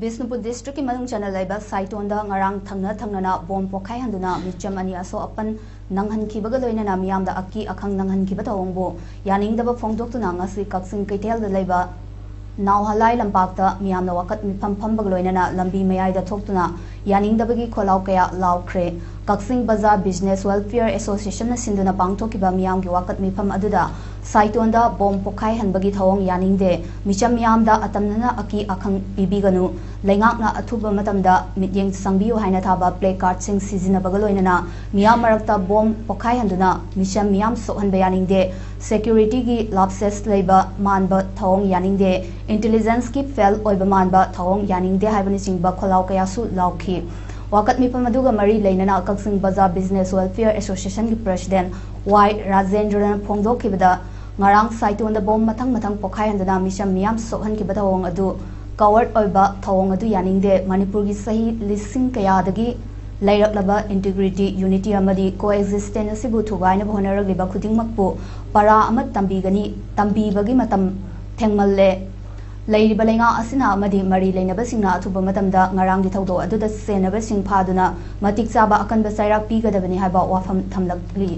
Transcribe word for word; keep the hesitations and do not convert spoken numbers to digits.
ꯕꯤꯁꯅꯨꯄꯨꯔ ꯗꯤꯁꯇ꯭ꯔꯤꯛꯀꯤ ꯃꯅꯨꯡ ꯆꯟꯅ ꯂꯩꯕ ꯁꯥꯏꯇꯣꯟꯗ ꯉꯔꯥꯡ ꯊꯪꯅ ꯊꯪꯅꯅ ꯕꯣꯝ ꯄꯣꯈꯥꯏꯍꯟꯗꯨꯅ ꯃꯤꯆꯝ ꯑꯅꯤ ꯑꯁꯣꯛ ꯑꯄꯟ ꯅꯪꯍꯟꯈꯤꯕꯒ ꯂꯣꯏꯅꯅ ꯃꯤꯌꯥꯝꯗ ꯑꯀꯤ ꯑꯈꯪ ꯅꯪꯍꯟꯈꯤꯕ ꯊꯧꯑꯣꯡꯕꯨ ꯌꯥꯅꯤꯡꯗꯕ ꯐꯣꯡꯗꯣꯛꯇꯨꯅ ꯉꯁꯤ ꯀꯛꯆꯤꯡ ꯀꯩꯊꯦꯜꯗ ꯂꯩꯕ ꯅꯥꯎꯍꯂꯥꯏ ꯂꯝꯄꯥꯛꯇ ꯃꯤꯌꯥꯝꯅ ꯋꯥꯀꯠ ꯃꯤꯐꯝ ꯐꯝꯕꯒ ꯂꯣꯏꯅꯅ ꯂꯝꯕꯤ ꯃꯌꯥꯏꯗ ꯊꯣꯛꯇꯨꯅ ꯌꯥꯅꯤꯡꯗꯕꯒꯤ ꯈꯣꯜꯂꯥꯎ ꯀꯌꯥ ꯂꯥꯎꯈ꯭ꯔꯦ꯫ ꯀꯛꯆꯤꯡ ꯕꯖꯥꯔ ꯕꯤꯖꯤꯅꯦꯁ ꯋꯦꯜꯐꯤꯌꯔ ꯑꯦꯁꯣꯁꯤꯌꯦꯁꯟꯅ ꯁꯤꯟꯗꯨꯅ ꯄꯥꯡꯊꯣꯛꯈꯤꯕ ꯃꯤꯌꯥꯝꯒꯤ ꯋꯥꯀꯠ ꯃꯤꯐꯝ ꯑꯗꯨꯗ ꯁꯥꯏꯇꯣꯟꯗ ꯕꯣꯝ ꯄꯣꯈꯥꯏꯍꯟꯕꯒꯤ ꯊꯧꯑꯣꯡ ꯌꯥꯅꯤꯡꯗꯦ, ꯃꯤꯆꯝ ꯃꯤꯌꯥꯝꯗ ꯑꯇꯝꯅꯅ ꯑꯀꯤ ꯑꯈꯪ ꯄꯤꯕꯤꯒꯅꯨ, ꯂꯩꯉꯥꯛꯅ ꯑꯊꯨꯕ ꯃꯇꯝꯗ ꯃꯤꯠꯌꯦꯡ ꯆꯪꯕꯤꯌꯨ ꯍꯥꯏꯅ ꯊꯥꯕ ꯄ꯭ꯂꯦ ꯀꯥꯔꯗꯁꯤꯡ ꯁꯤꯖꯤꯟꯅꯕꯒ ꯂꯣꯏꯅꯅ ꯃꯤꯌꯥꯝ ꯃꯔꯛꯇ ꯕꯣꯝ ꯄꯣꯈꯥꯏꯍꯟꯗꯨꯅ ꯃꯤꯆꯝ ꯃꯤꯌꯥꯝ ꯁꯣꯛꯍꯟꯕ ꯌꯥꯅꯤꯡꯗꯦ, ꯁꯦꯀ꯭ꯌꯨꯔꯤꯇꯤꯒꯤ ꯂꯥꯞꯁꯦꯁ ꯂꯩꯕ ꯃꯥꯟꯕ ꯊꯧꯑꯣꯡ ꯌꯥꯅꯤꯡꯗꯦ, ꯏꯟꯇꯦꯂꯤꯖꯦꯟꯁꯀꯤ ꯐꯦꯜ ꯑꯣꯏꯕ ꯃꯥꯟꯕ ꯊꯧꯑꯣꯡ ꯌꯥꯅꯤꯡꯗꯦ ꯍꯥꯏꯕꯅꯆꯤꯡꯕ ꯈꯣꯜꯂꯥꯎ ꯀꯌꯥꯁꯨ ꯂꯥꯎꯈꯤ꯫ ꯋꯥꯀꯠ ꯃꯤꯐꯝ ꯑꯗꯨꯒ ꯃꯔꯤ ꯂꯩꯅꯅ ꯀꯛꯆꯤꯡ ꯕꯖꯥꯔ ꯕꯤꯖꯤꯅꯦꯁ ꯋꯦꯜꯐꯤꯌꯔ ꯑꯦꯁꯣꯁꯤꯌꯦꯁꯟꯒꯤ ꯄ꯭ꯔꯁꯤꯗꯦꯟ ꯋꯥꯏ ꯔꯥꯖꯦꯟꯗ꯭ꯔꯅ ꯐꯣꯡꯗꯣꯛꯈꯤꯕꯗ, ꯉꯔꯥꯡ ꯁꯥꯏꯇꯣꯟꯗ ꯕꯣꯝ ꯃꯊꯪ ꯃꯊꯪ ꯄꯣꯈꯥꯏꯍꯟꯗꯨꯅ ꯃꯤꯆꯝ ꯃꯤꯌꯥꯝ ꯁꯣꯛꯍꯟꯈꯤꯕ ꯊꯧꯑꯣꯡ ꯑꯗꯨ ꯀꯋꯥꯔꯗ ꯑꯣꯏꯕ ꯊꯧꯑꯣꯡ ꯑꯗꯨ ꯌꯥꯅꯤꯡꯗꯦ꯫ ꯃꯅꯤꯄꯨꯔꯒꯤ ꯆꯍꯤ ꯂꯤꯁꯤꯡ ꯀꯌꯥꯗꯒꯤ ꯂꯩꯔꯛꯂꯕ ꯏꯟꯇꯤꯒ꯭ꯔꯤꯇꯤ, ꯌꯨꯅꯤꯇꯤ ꯑꯃꯗꯤ ꯀꯣ ꯑꯦꯛꯖꯤꯁꯇꯦꯟꯁ ꯑꯁꯤꯕꯨ ꯊꯨꯒꯥꯏꯅꯕ ꯍꯣꯠꯅꯔꯛꯂꯤꯕ ꯈꯨꯗꯤꯡꯃꯛꯄꯨ ꯄꯔꯥ ꯑꯃ ꯇꯝꯕꯤꯒꯅꯤ, ꯇꯝꯕꯤꯕꯒꯤ ꯃꯇꯝ ꯊꯦꯡꯃꯜꯂꯦ꯫ ꯂꯩꯔꯤꯕ ꯂꯩꯉꯥꯛ ꯑꯁꯤꯅ ꯑꯃꯗꯤ ꯃꯔꯤ ꯂꯩꯅꯕꯁꯤꯡꯅ ꯑꯊꯨꯕ ꯃꯇꯝꯗ ꯉꯔꯥꯡꯒꯤ ꯊꯧꯗꯣꯛ ꯑꯗꯨꯗ ꯁꯦꯟꯅꯕꯁꯤꯡ ꯐꯥꯗꯨꯅ ꯃꯇꯤꯛ ꯆꯥꯕ ꯑꯀꯟꯕ ꯆꯩꯔꯥꯛ ꯄꯤꯒꯗꯕꯅꯤ ꯍꯥꯏꯕ ꯋꯥꯐꯝ ꯊꯝꯂꯛꯂꯤ꯫